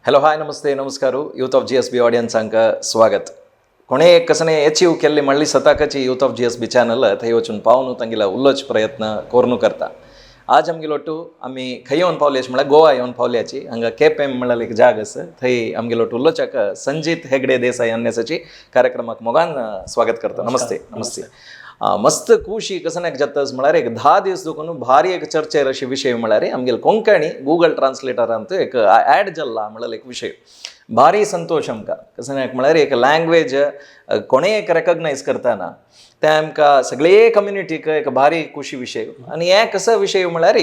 Hello, हाय, नमस्ते, नमस्कार. Youth of GSB ऑडियन्सांक स्वागत. कोणे कसने अचीव केल्ली म्हणली सताकाची यूथ ऑफ जीएसबी चॅनल थंय वचून पावून तांगेला उलोवच प्रयत्न कोरून करता. आज आमगेलो ಒಟ್ಟು आमी खंय येवन पावले अशें म्हळ्यार गोवा येवन पावल्याची. हांगा केपें म्हणल्यार एक जाग आसा, थंय आमगेलो ಒಟ್ಟು उलोवच्याक संजीत हेगडे देसाई अन्नेसाची कार्यक्रमाक मोगान स्वागत करता. नमस्ते, नमस्ते. मस्त खुशी कसं जाता म्हळ्यार एक 10 दीस देखून भारी एक चर्चेर अशी विशय म्हळ्यार आमगेले कोंकणी गुगल ट्रान्सलेटरांत एक ॲड जाल्ला म्हळ्यार एक विशय. भारी संतोश आमकां. कसं म्हळ्यार एक लँग्वेज कोणेय एक रेकग्नायज करतना ते आमकां सगळे कम्युनिटीक एक भारी खुशी विशय. आनी हे कसो विशय म्हळ्यार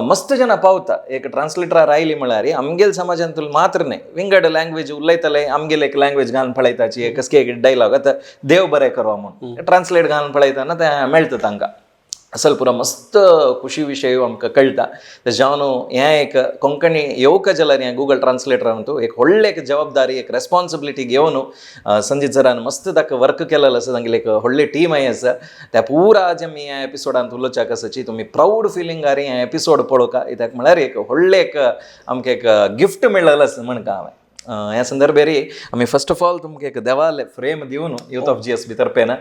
मस्त जना पावता. एक ट्रान्सलेटरार आयली म्हळ्यार आमगेल समाजांतूल मात्र न्हय, विंगड लँग्वेज उलयतले. आमगेले एक लँग्वेज घालून पळयताची एक कसके एक डायलॉग आतां देव बरें करो म्हूण ट्रान्सलेट घालून पळयतना तें मेळटा तांकां. असल पुरा मस्त खुशी विशय आमकां कळटा. जावन हें एक कोंकणी येवका जाल्यार हें गुगल ट्रान्सलेटर म्हणतो एक व्हडलें एक जबाबदारी, एक रेस्पॉन्सिबिलिटी घेवन संजीत सरान मस्त ताका वर्क केलेलं आसा. तांगेली एक व्हडली टीम आसा. त्या पुरा आज आमी ह्या एपिसोडांत उलोवच्याक आसाची. तुमी प्राऊड फिलिंग आरी हें एपिसोड पळोवका, कित्याक म्हळ्यार एक व्हडलें एक आमकां एक गिफ्ट मेळ्ळेलें आसा म्हणका हांवें. ह्या संदर्भेरी आमी फर्स्ट ऑफ ऑल तुमकां एक देवाले फ्रेम दिवन यूथ ऑफ जीएसबी तर्फेन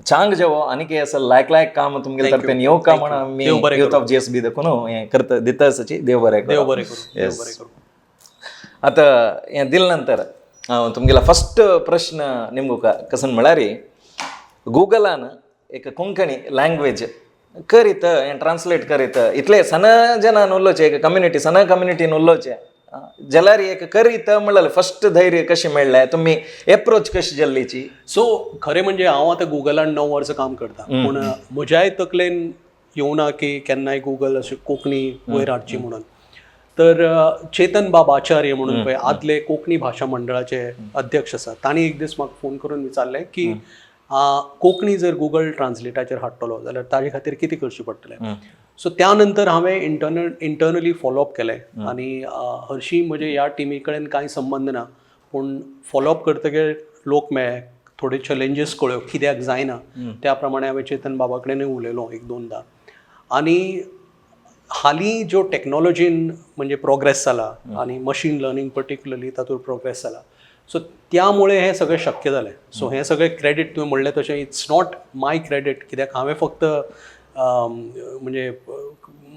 चांग जेवो आनीक असं लायक लायक काम तुमगेले तर्फेन येवका म्हण आमी देव बरें यूथ ऑफ जीएसबी देखून हें करता दिता आसाची. देव बरें देव करूं. बरें करूं, देव बरें करूं. आता हें दिल नंतर हांव तुमगेला फर्स्ट प्रश्न निमगुका कसं म्हळ्यार गुगलान एक कोंकणी लँग्वेज करीत हें ट्रान्सलेट करीत इतले सन जनान उलोवचें, एक कम्युनिटी सन कम्युनिटीन उलोवचें जाल्यार एक करीत म्हणलें फर्स्ट धैर्य कशें मेळ्ळें? तुमी एप्रोच कशी जाल्लीची? सो खरें म्हणजे हांव आतां गुगलान 9 वर्सां काम करता, पूण म्हज्याय तकलेन येवना की केन्नाय गुगल अशें कोंकणी वयर हाडची म्हणून. तर चेतन बाब आचार्य म्हणून पळय आदले कोंकणी भाशा मंडळाचे अध्यक्ष आसात, तांणी एक दीस म्हाका फोन करून विचारलें की कोंकणी जर गुगल ट्रान्सलेटाचेर हाडटलो जाल्यार ताजे खातीर कितें करचें पडटलें? सो त्या नंतर हांवें इंटरनली फॉलोअप केलें आनी हरशीं म्हजे ह्या टिमी कडेन कांय संबंद ना, पूण फॉलोअप करतकीर लोक मेळ्ळे, थोडे चॅलेंजीस कळ्ळ्यो कित्याक जायना. त्या प्रमाणे हांवें चेतन बाबा कडेनूय उलयलो एक दोनदा. आनी हालीं ज्यो टॅक्नोलॉजीन म्हणजे प्रोग्रेस जाला आनी मशीन लर्नींग पर्टिक्युलरली तातूंत प्रोग्रेस जाला, सो त्यामुळे हें सगळें शक्य जालें. सो हें सगळें क्रेडीट तुवें म्हणलें तशें it's not my credit, कित्याक हांवें फक्त म्हणजे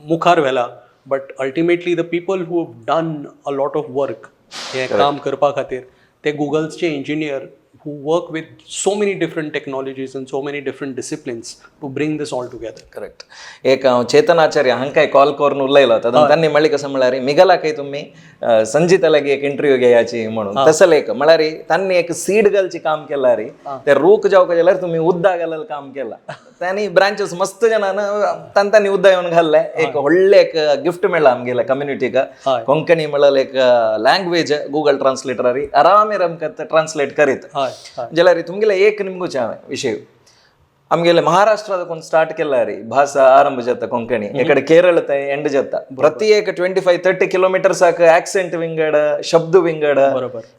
मुखार व्हेला, but ultimately the people who done a lot of work हें काम करपा खातीर ते गुगल्सचे engineer who work with so many different technologies and so many different disciplines to bring this all together. Correct. एक हांव चेतन आचार्य हांकां कॉल करून उलयलो होता. त्यांनी म्हणली कसं म्हळ्यार मिगलाकय तुम्ही संजिता लागी एक इंटरव्यू घेयाची म्हणून. तसं एक म्हळ्यार त्यांनी एक सीड घालची काम केला रे, ते रूख जावका जाल्यार तुम्ही उद्दा घालल काम केला. त्यांनी ब्रांचेस मस्त जणान तांनी उद्दा येवन घाल्ले. एक व्हडलें एक गिफ्ट मेळ्ळा आमगेल्या कम्युनिटीक. कोंकणी म्हणल्यार एक लँग्वेज गुगल ट्रान्सलेटरारी आरामेर आमकां ट्रान्सलेट करीत. हय हय जाल्यार तुमगेले एक निमगुचे हांवें विशय आमगेले महाराष्ट्रात कोण स्टार्ट केला रे भाषा आरंभ जाता कोंकणी, एकडे केरळ थंय एंड जाता. प्रति एक 25-30 किलोमीटर्साक ऍक्सेंट विंगड, शब्द विंगड.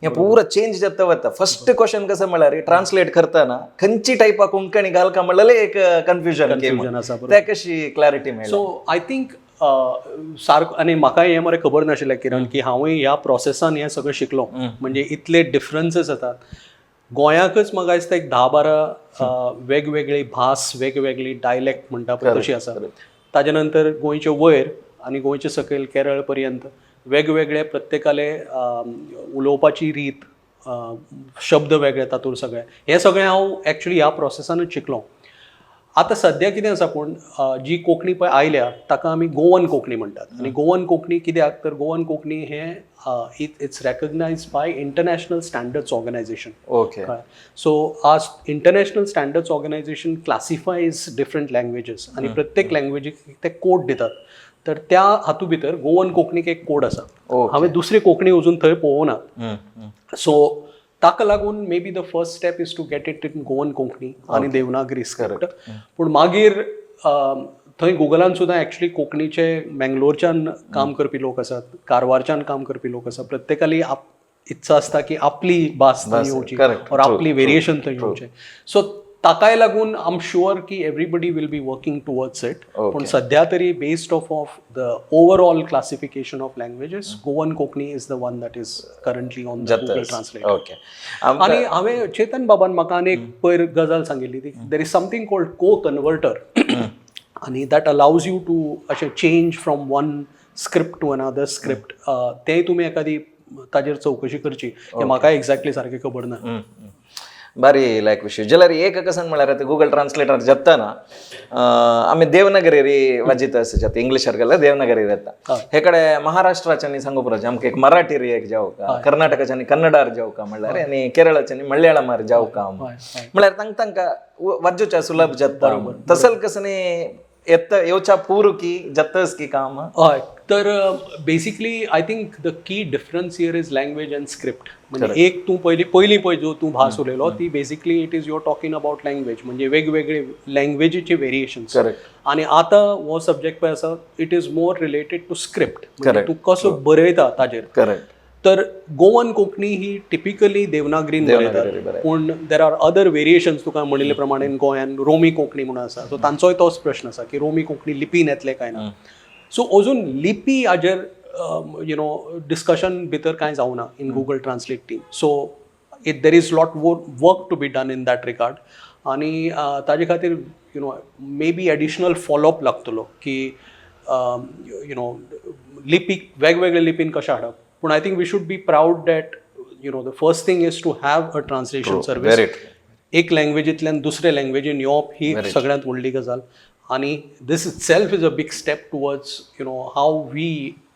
हे पुरा चेंज जाता वता. फर्स्ट क्वेश्चन कसं म्हळ्यार ट्रान्सलेट करताना खंयची टायपा कोंकणी घालका म्हणलें एक कन्फ्युजन. कन्फ्युजन आसा. त्या कशी क्लॅरिटी मेळ्ळी? सो I think सारको आनी म्हाका हें मरे खबर नाशिल्लें किरण की हांवूय ह्या प्रोसेसान हें सगळें शिकलो. म्हणजे इतले डिफरन्सीस येतात. गोंयाकच म्हाका दिसता एक 10-12 वेगवेगळी भास, वेगवेगळी डायलेक्ट म्हणटा पळय तशी आसा. ताजे नंतर गोंयचे वयर आनी गोंयचे सकयल केरळ पर्यंत वेगवेगळे प्रत्येकाले उलोवपाची रीत, शब्द वेगळे तातूंत सगळे. हें सगळें हांव एक्चुली ह्या प्रोसेसानूच शिकलो. आतां सद्या कितें आसा, पूण जी कोंकणी पळय आयल्या ताका आमी गोवन कोंकणी म्हणटात. आनी गोवन कोंकणी कित्याक तर गोवन कोंकणी हें it's recognized by International Standards Organization. So आज International Standards Organization classifies different languages आनी प्रत्येक लँग्वेजीक ते कोड दितात. तर त्या हातूंत भितर गोवन कोंकणीक एक कोड आसा. हांवें दुसरी कोंकणी अजून थंय पळोवना. सो ताका लागून maybe the first step is to get it in Goan Konkani आनी देवनागरी स्क्रिप्ट. पूण मागीर थंय गुगलान सुद्दां एक्चुली कोंकणीचे मेंगलोरच्यान काम करपी लोक आसात, कारवारच्यान काम करपी लोक आसात. प्रत्येकाली इत्सा आसता की आपली भास थंय येवची और आपली वेरिएशन थंय येवचें. सो ताकाय लागून I am sure की everybody will be working towards it. पूण सध्या तरी based off of the overall classification of languages, Goan Konkani is the one that is currently on the Google Translate. आनी हांवें चेतन बाबान म्हाका आनी एक पयर गजाल सांगिल्ली ती there is something called co converter आनी that allows you to अशें change from one script to another script. तेंय तुमी एखादी ताजेर चवकशी करची की म्हाका एक्झॅक्टली सारकें खबर ना. बारी लायक विशय. जाल्यार एक कसन म्हळ्यार आतां गुगल ट्रान्सलेटर जाताना आमी देवनागरी री वाजित आसा जाता, इंग्लिशार गेल्यार देवनागरी येता. हे कडेन महाराष्ट्राच्यानी सांगू पुरो, आमकां एक मराठी री एक जावं का, कर्नाटकाच्यानी कन्नडार जावं का म्हणल्यार आनी केरळाच्यानी मल्याळमार जावं का म्हळ्यार तांकां तांकां वाजूच्या सुलभ जाता. तसल कसं येत येवच्या पूर्व की जातच की काम? हय, तर basically I think the key difference here is language and script. म्हणजे एक तूं पयलीं पयलीं पळय जो तूं भास उलयलो ती basically it is your talking about language, म्हणजे वेगवेगळे लँग्वेजीचे वेरिएशन्स. आनी आतां हो सब्जेक्ट पळय आसा, it is more related to script, म्हणजे तूं कसो बरयता ताजेर. तर गोवन कोंकणी ही टिपिकली देवनागरीन बरयतात, पूण there are other variations. तुका म्हणिल्ले प्रमाणे गोंयान रोमी कोंकणी म्हणून आसा, सो तांचोय तोच प्रश्न आसा की रोमी कोंकणी लिपीन येतले काय ना. सो अजून लिपी हाजेर you know discussion भितर कांय जावना in Google Translate team, so it there is lot more work to be done in that regard. आनी ताजे खातीर maybe additional follow up लागतलो की you know लिपीक वेगवेगळे लिपीन कशें हाडप. पूण I think we should be proud that the first thing is to have a translation service. Very true. एक लँग्वेजींतल्यान दुसरे लँग्वेजीन येवप ही सगळ्यांत व्हडली गजाल आनी this itself is a big step towards how we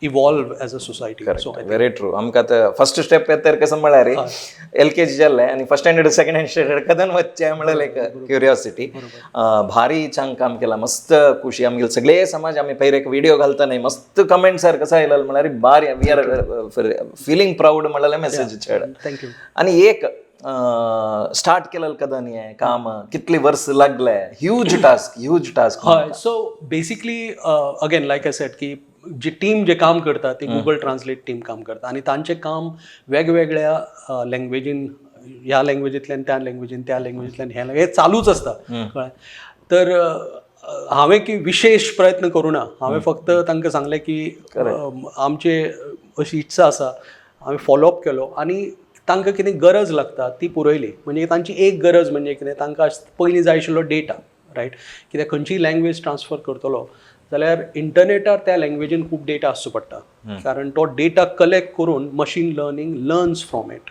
evolve as a society, so very true. आमकां आतां first step येता कसं म्हळ्यार एल के जी जाल्लें आनी फर्स्ट स्टँडर्ड, सेकंड स्टँडर्ड कदन वचचें म्हळ्यार एक क्युरियोसिटी. भारी चांग काम केला, मस्त खुशी. आमगेले सगळे समाज आमी पयर एक व्हिडिओ घालता न्ही, मस्त कमेंट्स कसं आयलें म्हळ्यार बारी we are feeling proud म्हळ्यार मेसेज चड. Thank you. आणि एक स्टार्ट केलेलं कदन हें काम, कितली वर्स लागले? Huge task, huge task. हय, so basically again, like I said की जी टीम जे काम करता ती गुगल ट्रान्सलेट टीम काम करता आनी तांचें काम वेगवेगळ्या लँग्वेजीन, ह्या लँग्वेजींतल्यान त्या लँग्वेजीन, त्या लँग्वेजींतल्यान ह्या, हे चालूच आसता, कळ्ळें? तर हांवें की विशेश प्रयत्न करूं ना. हांवें फक्त तांकां सांगलें की आमचे अशी इत्सा आसा. हांवें फॉलोअप केलो आनी तांकां कितें गरज लागता ती पुरयली. म्हणजे तांची एक गरज म्हणजे कितें, तांकां पयलीं जाय आशिल्लो डेटा, रायट? कित्याक खंयचीय लँग्वेज ट्रान्सफर करतलो जाल्यार इंटरनेटार त्या लँग्वेजीन खूब डेटा आसचो पडटा, कारण तो डेटा कलेक्ट करून machine learning learns from it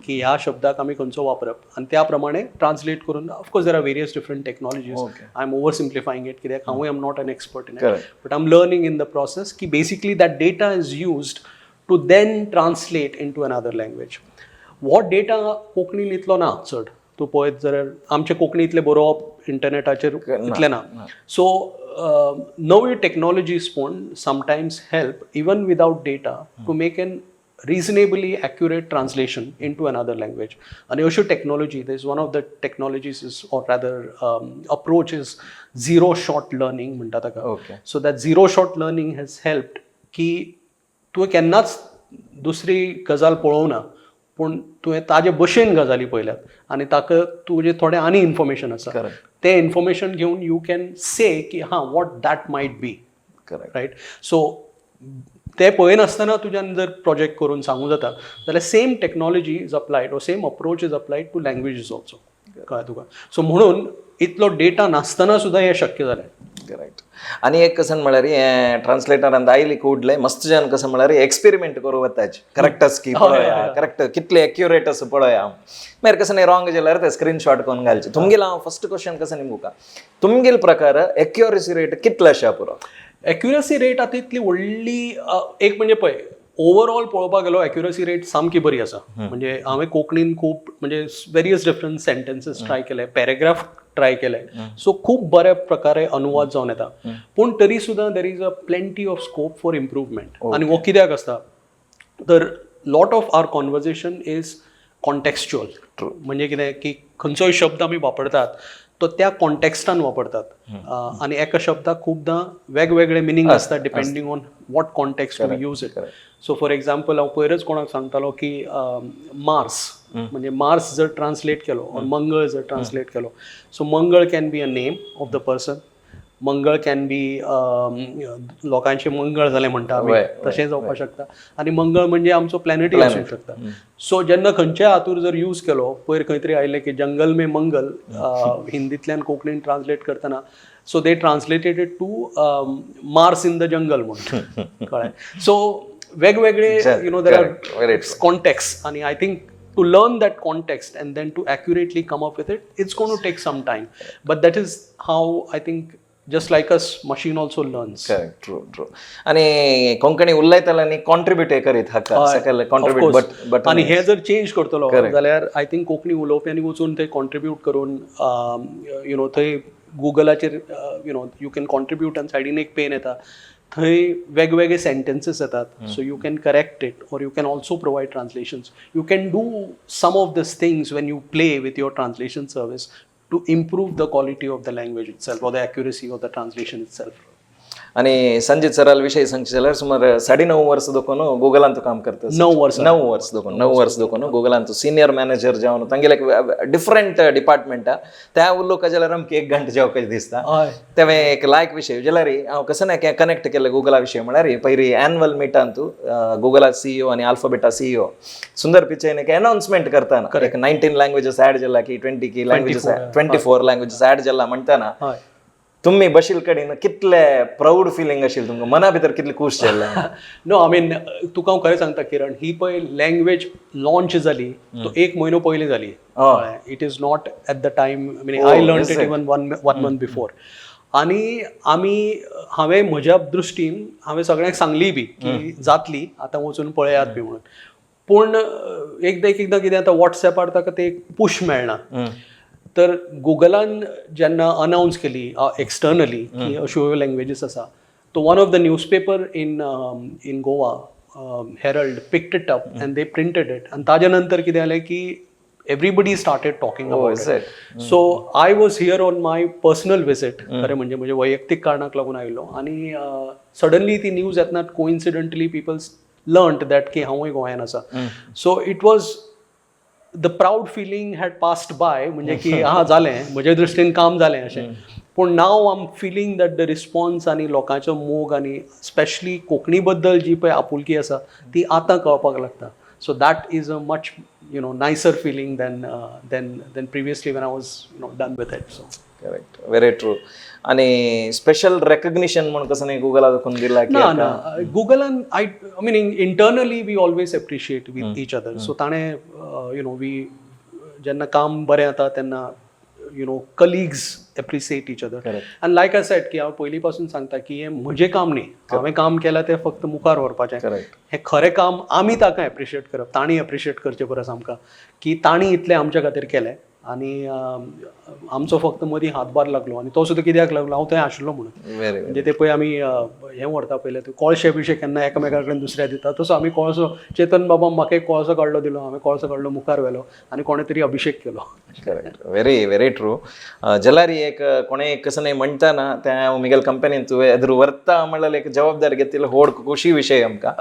की ह्या शब्दाक आमी खंयचो वापरप आनी त्या प्रमाणे ट्रान्सलेट करून. Of course, there are various different technologies. I am over simplifying it कित्याक हांवूय am not an expert in it, but I am learning in the process की basically that data is used to then translate into another language. हो data कोंकणीन इतलो ना चड. तूं पळयत जाल्यार आमचे कोंकणी इतलें बरोवप इंटरनेटाचेर इतलें ना. सो नव्यो टॅक्नॉलॉजीज पूण sometimes help even without data to make an reasonably accurate translation into another language. आणि अश्यो technology, is one of the technologies is, or rather approach is, zero shot learning म्हणटा ताका. So that zero shot learning has helped की तुवें केन्नाच दुसरी गजाल पळोवना, पूण तुवें ताजे भशेन गजाली पळयल्यात आनी ताका तुजें थोडें आनी इन्फॉर्मेशन आसा, तें इन्फॉर्मेशन घेवन you can से की हां, what that might be. Right, so ते पळयनासतना तुज्यान जर प्रोजेक्ट करून सांगूं जाता जाल्यार same technology is applied or same approach is applied to languages also, कळ्ळें तुका? सो म्हणून इतलो डेटा नासतना सुद्दां हें शक्य जालें. करेक्ट. आनी एक कसं म्हळ्यार हें ट्रान्सलेटरान आयली कुडले मस्त जन कसं म्हळ्यार एक्सपेरिमेंट करूं वताच, करेक्ट आसा की पळोवया, करेक्ट कितले एक्युरेट आसा पळोवया. मागीर कसं न्ही रॉंग जाल्यार ते स्क्रीनशॉट करून घालचे. तुमगेल हांव फर्स्ट क्वेश्चन कसं न्ही मुका, तुमगेल प्रकार एक्युरसी रेट कितले आसा पुरो? एक्युरसी रेट आतां इतली व्हडली एक म्हणजे पळय, ओवरऑल पळोवपाक गेलो एक्युरसी रेट सामकी बरी आसा. म्हणजे हांवें कोंकणीन खूब म्हणजे वेरियस डिफरंट सेंटेन्सीस ट्राय केले, पॅरेग्राफ ट्राय केले, सो खूब बऱ्या प्रकारे अनुवाद जावन येता. पूण तरी सुद्दां there is a plenty of scope for improvement. आनी हो कित्याक आसता तर lot of our conversation is contextual. म्हणजे कितें की खंयचोय शब्द आमी वापरतात तो त्या कॉन्टेक्स्टान वापरतात आनी एका शब्दाक खूबदां वेगवेगळे मिनींग आसता, depending on what context we use it. So for example, हांव पयरच कोणाक सांगतालो की मार्स म्हणजे मार्स जर ट्रान्सलेट केलो ऑर मंगळ जर ट्रान्सलेट केलो, सो मंगळ can be a name of the person, मंगळ can be लोकांचें मंगळ जालें म्हणटा आमी, तशें जावपाक शकता आनी मंगळ म्हणजे आमचो प्लॅनेटय आसूंक शकता. सो जेन्ना खंयच्याय हातूर जर यूज केलो, पयर खंय तरी आयलें की जंगल में मंगल हिंदींतल्यान कोंकणीन ट्रान्सलेट करतना, so they translated it to Mars in the jungle म्हणून, कळ्ळें? सो वेगवेगळे there are Very context आणि I think to learn that context and then to accurately come up with it, it's going to take some time, but that is how I think, just like us, machine also learns. Correct, true true आणि कोंकणी उलयताले contribute करीत हाका सकयल contribute but but आणि हे जर change करतलो जाल्यार I think Konkani उलोवप्यांनी वचून थंय कॉन्ट्रीब्यूट करून you know थंय गुगलाचेर you can contribute आनी सायडीन एक पेन येता, थंय वेगवेगळे सेंटेन्सीस येतात, so you can correct it or you can also provide translations. You can do some of these things when you play with your translation service to improve the quality of the language itself or the accuracy of the translation itself. आणि संजित सराल विषय सांगचे जाल्यार सुमार 9.5 वर्स दोकोन गुगलांत काम करता. 9 वर्सां. 9 वर्स दोकोन, 9 वर्स दोकोन गुगलांत सिनियर मॅनेजर जावन तांगेले डिफरंट डिपार्टमेंट. त्या उलोवका जाल्यार आमकां एक घंटे जेवपाक दिसता. तेवें एक लायक विशय जाल्यार हांव कसं ना कनेक्ट केलें गुगला विशय म्हळ्यार, पयरी एन्युअल मिटांतू गुगला सीईओ आनी अल्फाबेटा सीईओ सुंदर पिचाईन एक अनाउन्समेंट करताना एक 19 लँग्वेजेस ऍड जाला की 20 की लँग्वेजेस, 24 लँग्वेजेस ऍड जाला म्हणताना तुम्ही बशील कडेन कितले प्राऊड फिलिंग असेल तुमकां, मना भितर कितले खुश जाल्ले? नो, I mean, तुका हांव खरें सांगता किरण, ही पळय लँग्वेज लॉन्च जाली तो एक म्हयनो पयलीं जाली. It is not at the time, I mean, I learn it even one month before. आनी आमी हांवें म्हज्या दृश्टीन हांवें सगळ्यांक सांगली बी की जातली, आतां वचून पळयात बी म्हणून. पूण एकदां एक एकदां कितें जाता, वॉट्सॅपार ताका ते पूश मेळना. तर गुगलान जेन्ना अनावन्स केली एक्सटर्नली की अश्यो ह्यो लँग्वेजीस आसा, तो one of the newspaper in Goa, Herald, picked it up and they printed it. आनी ताज्या नंतर कितें जालें की everybody started talking about is it. So I was here on my personal visit, खरें म्हणजे म्हजे वैयक्तीक कारणाक लागून आयिल्लो आनी सडनली ती न्यूज येतना कोइन्सिडंटली पीपल लर्नड that की हांवूय गोंयान आसा. So it was, the proud feeling had passed by, म्हणजे की हा जालें, म्हजे दृश्टीन काम जालें अशें. पूण now I am feeling that the response आनी लोकांचो मोग आनी स्पेशली कोंकणी बद्दल जी पळय आपुलकी आसा ती आतां कळपाक लागता. So that is a much nicer feeling than previously when I was done with it, so. Correct, very true. आणि स्पेशल रेकग्निशन म्हणून कसं नाही गुगला दाखवून दिला की? ना ना, गुगलान, I mean, internally we always appreciate with each other. So ताणें you know we जेन्ना काम बरें जाता तेन्ना colleagues appreciate each other. आनी लायक I said की हांव पयलीं पासून सांगता की हें म्हजें काम न्ही, हांवें काम केलां तें फक्त मुखार व्हरपाचें. हें खरें काम आमी ताका एप्रिशिएट करप, तांणी एप्रिशिएट करचें परस आमकां, की तांणी इतलें आमच्या खातीर केलें आनी आमचो फक्त मदीं हातभार लागलो आनी तो सुद्दां कित्याक लागलो, हांव थंय आशिल्लो म्हणून. व्हेरी म्हणजे ते पळय आमी हें व्हरता पयलें ते कोळशे बिळशे केन्ना एकामेका कडेन दुसऱ्या दिता, तसो आमी कोळसो, चेतन बाबा म्हाका एक कोळसो काडलो दिलो, हांवें कोळसो काडलो मुखार व्हेलो आनी कोणें तरी अभिशेक केलो. Correct, very very true. जलारी एक कोणे कसं नाही म्हणता ना त्या मिगेल कंपनीन तुवें एदरू व्हरता म्हणल्यार एक जबाबदारी घेतिल्लो होड खुशी विशय आमकां.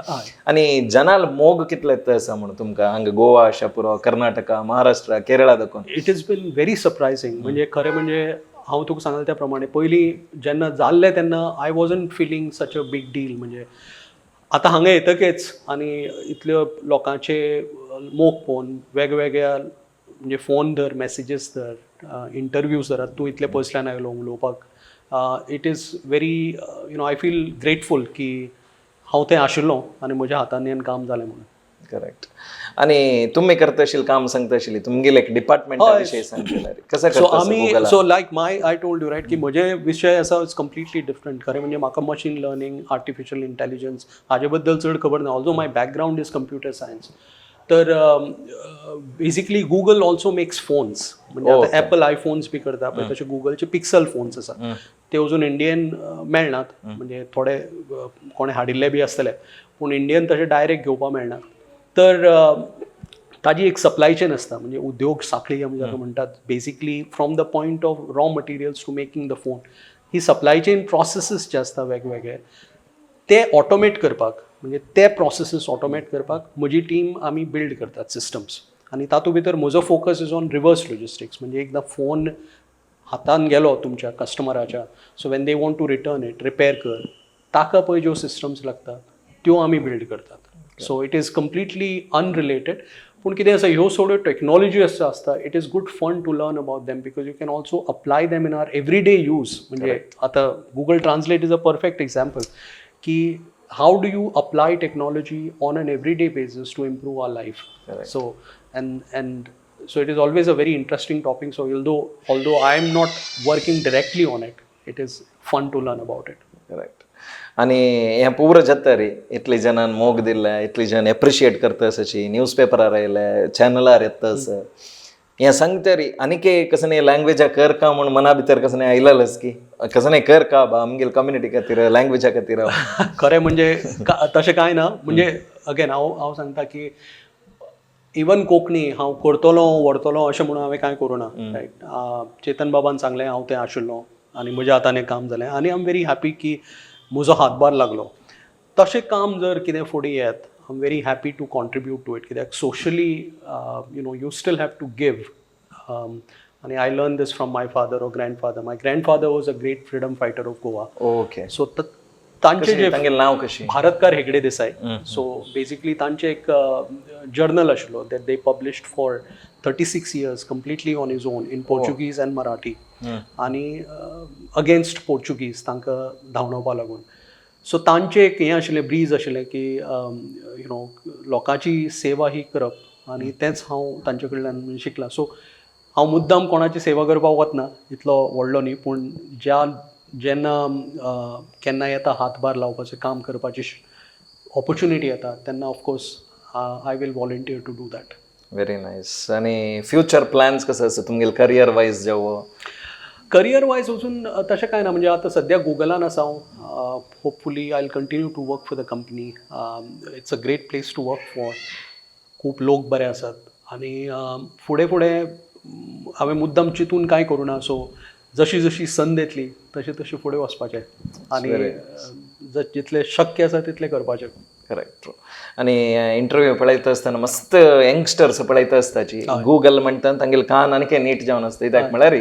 आनी जनाल मोग कितले येता आसा म्हणून तुमकां हांगा गोवा आशा पुरो, कर्नाटका, महाराष्ट्र, केरळा दाखोवन? It is been very surprising. म्हणजे खरें म्हणजे हांव तुका सांगलें त्या प्रमाणे पयलीं जेन्ना जाल्लें तेन्ना I wasn't feeling such a big deal. म्हणजे आतां हांगा येतकीच आनी इतल्यो लोकांचे मोग पळोवन, वेगवेगळ्या म्हणजे फोन धर, मॅसेजीस धर, इंटरव्यूज धर, तूं इतले पयसल्यान आयलो उलोवपाक, it is very I feel grateful की हांव थंय आशिल्लो आनी म्हज्या हातांनी काम जालें म्हणून. करेक्ट. आणि तुम्ही करता असेल काम सांगता असेल, तुमगेले एक डिपार्टमेंट विषय सांगता कसं सो करता? आमी, so like my I told you, right, की म्हजे विशय आसा is completely different. खरें म्हणजे म्हाका मशीन लर्निंग, आर्टिफिशियल इंटेलिजन्स हाजे बद्दल चड खबर ना, although my background is computer science. तर basically Google also makes phones. म्हणजे आतां एपल आयफोन्स बी करता पळय, तशे गुगलचे पिक्सल फोन्स आसा. ते अजून इंडियन मेळनात, म्हणजे थोडे कोणें हाडिल्ले बी आसतले, पूण इंडियन तशे डायरेक्ट घेवपाक मेळना. तर ताजी एक सप्लाय चेन आसता, म्हणजे उद्योग साखळी आमी जाका म्हणटात, basically from the point of raw materials to making the phone, he supply chain processes जे आसता वेगवेगळे, ते ऑटोमेट करपाक, म्हणजे ते प्रोसेसीस ऑटोमेट करपाक म्हजी टीम आमी बिल्ड करतात सिस्टम्स. आनी तातूंत भितर म्हजो focus is on reverse logistics. म्हणजे एकदां फोन हातान गेलो तुमच्या कस्टमराच्या, so when they want to return it, repair कर, ताका पळय ज्यो सिस्टम्स लागता त्यो आमी बिल्ड करतात. So it is completely unrelated, पूण कितें आसा, ह्यो सगळ्यो टॅक्नॉलॉजी आसता आसता it is good fun to learn about them because you can also apply them in our everyday use. म्हणजे आतां Google Translate is a perfect example की how do you apply technology on an everyday basis to improve our life. So and so it is always a very interesting topic. So although I am not working directly on it, it is fun to learn about it. Correct. आनी हें पुरो जाता रे, इतली जाणान मोग दिल्ले, इतली जण एप्रिशिएट करता अशी, न्यूज पेपरार आयले, चॅनलार येता असं, हें सांगता रे, आनीक कसं नाही लँग्वेजा कर का म्हूण मना भितर कसं नाही आयलेलंच की कसं नाही कर का बा आमगेल कम्युनिटी खातीर, लँग्वेजा खातीर? खरें म्हणजे तशें कांय ना. म्हणजे अगेन हांव सांगता की इवन कोंकणी हांव करतलो, व्हरतलो अशें म्हणून हांवें कांय करूं ना, रायट? चेतन बाबान सांगलें, हांव थंय आशिल्लो आनी म्हज्या हातान हें काम जालें आनी I am very happy की म्हजो हातभार लागलो. तशें काम जर कितें फुडें येत, I am very happy to contribute to it, कित्याक socially you still have to give. आनी I learn this from my father or grandfather. My grandfather was a great freedom fighter of Goa. So तांचे जे तांगेलें नांव कशें? भारतकार Hegde Desai. So basically तांचे एक journal आशिल्लो that they published for 36 years completely on his own in Portuguese and Marathi, आनी against Portuguese तांकां धांवडावपा लागून. सो तांचें एक हें आशिल्लें, ब्रीज आशिल्लें की you know लोकांची सेवा ही करप आनी तेंच हांव तांचे कडल्यान शिकलां. सो हांव मुद्दाम कोणाची सेवा करपाक वतना इतलो व्हडलो न्ही, पूण ज्या जेन्ना केन्ना येता हातभार लावपाचें काम करपाची ऑपॉर्च्युनिटी येता, तेन्ना of course I will volunteer to do that. Very nice. आनी फ्युचर प्लॅन्स कसं आसा तुमगेले, करियर वायज जावं? करियर वायज वचून तशें कांय ना. म्हणजे आतां सद्या गुगलान आसा हांव. Hopefully I will continue to work for the company. It's a great place to work for. खूब लोक बरे आसात आनी फुडें फुडें हांवें मुद्दम चिंतून कांय करूं ना. सो जशी जशी संद येतली तशें तशें फुडें वचपाचें आनी जितलें शक्य आसा तितलें करपाचें. करेक्ट. आनी इंटरव्यू पळयता आसतना मस्त यंगस्टर्स पळयता आसताची, गुगल म्हणटा तांगेले कान आनी नीट जावन आसता, कित्याक म्हळ्यार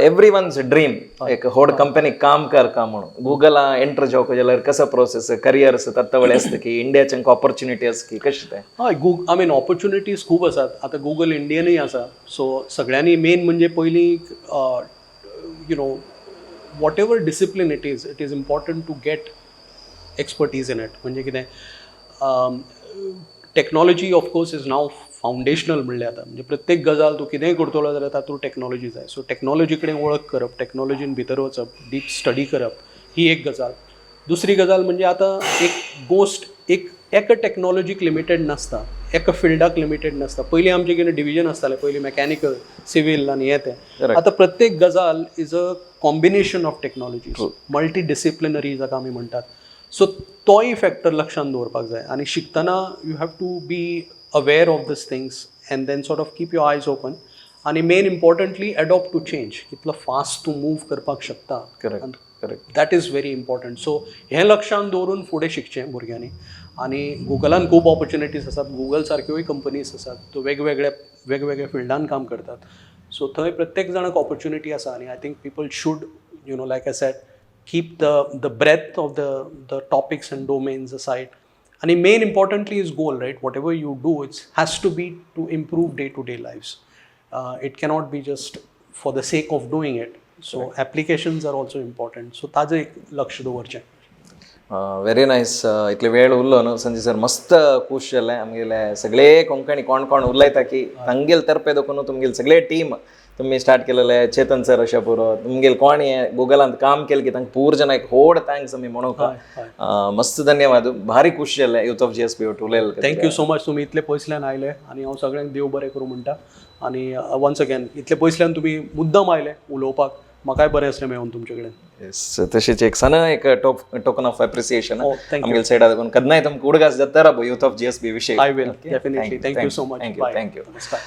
एवरी वन्स ड्रीम एक व्हड कंपनी काम कर का म्हणून. गुगला एंटर जावपाक जाल्यार कसो प्रोसेस, करियर तत्वळे आसता की इंडियाचे ऑपॉर्च्युनिटी आसा की कशें तें? हय, I mean opportunities खूब आसात. आतां गुगल इंडियनूय आसा. सो सगळ्यांनी मेन म्हणजे पयलीं whatever discipline it is, it is important to get expertise in it. म्हणजे कितें, technology of course is now foundational म्हणलें आतां. म्हणजे प्रत्येक गजाल तूं कितेंय करतलो जाल्यार तातूंत टॅक्नॉलॉजी जाय. सो टॅक्नॉलॉजी कडेन वळख करप, टॅक्नॉलॉजीन भितर वचप, डीप स्टडी करप ही एक गजाल. दुसरी गजाल म्हणजे आतां एक गोश्ट एक एका टॅक्नॉलॉजीक लिमिटेड नासता, एका फिल्डाक लिमिटेड नासता. पयलीं आमचें कितें डिविजन आसतालें, पयलीं मॅकॅनिकल, सिवील आनी हें तें. आतां प्रत्येक गजाल is a combination of technology, multi disciplinary जाका आमी म्हणटात. सो तोय फॅक्टर लक्षांत दवरपाक जाय आनी शिकतना you have to be aware of these things and then sort of keep your eyes open आनी main importantly adapt to change. कितलो फास्ट तूं मूव करपाक शकता, correct correct that is very important. So हें लक्षांत दवरून फुडें शिकचें भुरग्यांनी. आनी गुगलान खूब ऑपॉर्च्युनिटीज आसात, गुगल सारक्योय कंपनीज आसात, त्यो वेगवेगळ्या वेगवेगळ्या फिल्डान काम करतात. सो थंय प्रत्येक जाणाक ऑपॉर्च्युनिटी आसा आनी I think people should, like I said, keep the breadth of the topics and domains aside. आणि main importantly is goal, right? Whatever you do, it's has to be to improve day to day lives. It cannot be just for the sake of doing it. So applications are also important. So ताजें एक लक्ष दवरचें. Very nice. इतले वेळ उरलो न्हू Sanjay sir, मस्त खूश जालें. आमगेले सगळे कोंकणी कोण कोण उलयता की तांगेले तर्फे देखून तुमगेले सगळे टीम तुमी स्टार्ट केलेले, चेतन सर अशें पुरो, तुमगेले कोण हे गुगलांत काम केलें की तांकां पूर जाणां एक व्हड thanks आमी म्हणूंक. मस्त धन्यवाद, भारी खूश जालें युथ ऑफ जीएसबी उलयलें. Thank you so much. तुमी इतले पयसल्यान आयले आनी हांव सगळ्यांक देव बरें करूं म्हणटा. आनी वन्स अगेन, इतले पयसल्यान तुमी मुद्दम आयले उलोवपाक. म्हाकाय बरें आसलें मेळून तुमचे कडेन. Yes, तशीच एक सन एक token of appreciation Oh, thank you. आमगेले सायडा देखून केन्नाय तुमकां उडगास जाता राव युथ ऑफ जीएसबी विशय. I will definitely. Thank you so much. Thank you. Bye. Thank you. नमस्कार.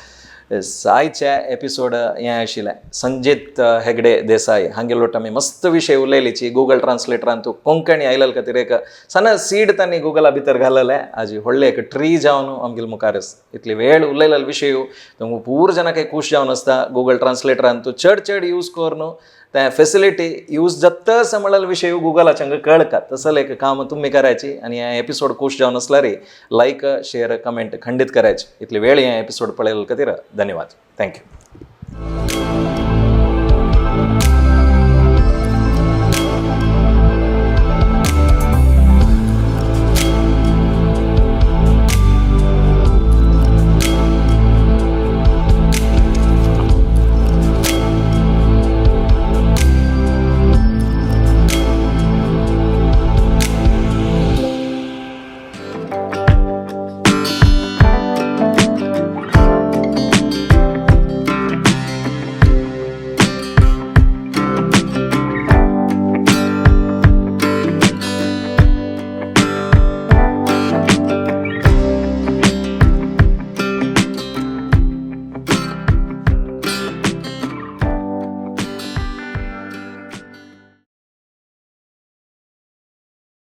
आयच्या एपिसोड हें आशिल्लें संजीत हेगडे देसाई हांगेलोट आमी मस्त विशय उलयलीची. गुगल ट्रान्सलेटरान तूं कोंकणी आयलेल खातीर एक सण सीड तांणी गुगला भितर घाललें, आजी व्हडलें एक ट्री जावन आमगेले मुखार आसा. इतली वेळ उलयलेलो विशय तुमकां पूर जाणां काही खूश जावन आसता. गुगल ट्रान्सलेटरान तूं चड चड यूज करून त्या फेसिलिटी यूज जाता म्हणलेलो विशय गुगलाच्या हांगा कळका, तसलें एक काम तुमी करायची आनी हे एपिसोड खूश जावन आसल्यार लायक, शेअर, कमेंट खंडीत करायची. इतली वेळ हे एपिसोड पळयले खातीर धन्यवाद. Thank you.